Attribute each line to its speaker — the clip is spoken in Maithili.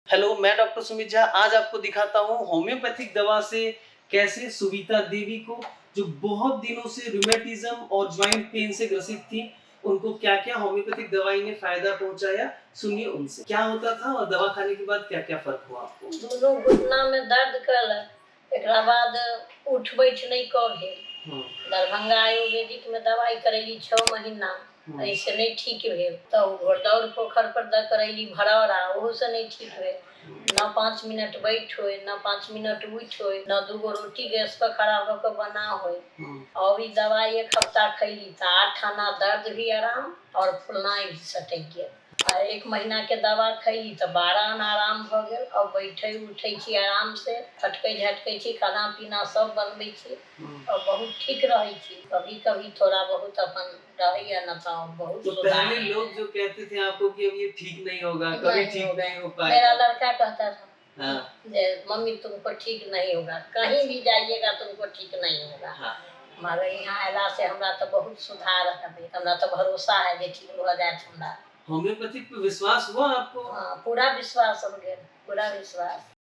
Speaker 1: हेलो, मैं डॉक्टर सुमित झा आज आपको दिखाता हूँ होम्योपैथिक दवा से कैसे सुविता देवी को, जो बहुत दिनों से रूमेटिज्म और ज्वाइंट पेन से ग्रसित थी, उनको क्या क्या होम्योपैथिक दवाई ने फायदा पहुंचाया। सुनिए उनसे क्या होता था और दवा खाने के बाद क्या क्या फर्क हुआ आपको।
Speaker 2: दुनू घुटना में दर्द कयलक, एकरा बाद उठ बैठ नहि कऽ भेल। दरभंगा आयुर्वेदिक में दवाई करैली 6 महीना, एहिसँ नहि ठीक भेल तऽ घोड़दौड़ पोखरि पर दऽ करैली भरौरा, ओहूसँ नहि ठीक भेल। न 5 मिनट बैठ होय, न 5 मिनट उठि होय, न 2 गो रोटी गैस पर खड़ा भऽ कऽ बना होय। और ई दवाई एक हफ्ता खैली तऽ 8 आना दर्द भी आराम और फुलनाइ भी सटकि गेल। आ 1 महीना के दवा खैली तऽ 12 आना आराम भऽ गेल। और बैठे उठै छी आराम से, फटकै झटकै छी, खाना पीना सब बनबै छी और बहुत ठीक रहै छी। कभी कभी थोड़ा बहुत अपन रहैया, न तऽ बहुत
Speaker 1: तो
Speaker 2: सुधार
Speaker 1: पहले
Speaker 2: है।
Speaker 1: लोग जो कहते थे आपको कि अब ये ठीक नहीं होगा, कभी
Speaker 2: नहीं
Speaker 1: ठीक
Speaker 2: होगा।
Speaker 1: नहीं हो
Speaker 2: मेरा
Speaker 1: पाएगा।
Speaker 2: लड़का कहता था जे मम्मी, तुमको ठीक नहीं होगा, कहीं भी जाइएगा तुमको ठीक नहीं होगा। मगर यहाँ अयला से हमरा तऽ बहुत सुधार है, हमरा तऽ भरोसा है जे ठीक भऽ जायत हमरा।
Speaker 1: होम्योपैथिक पे विश्वास हुआ आपको?
Speaker 2: हाँ, पूरा विश्वास हो गेल, पूरा विश्वास।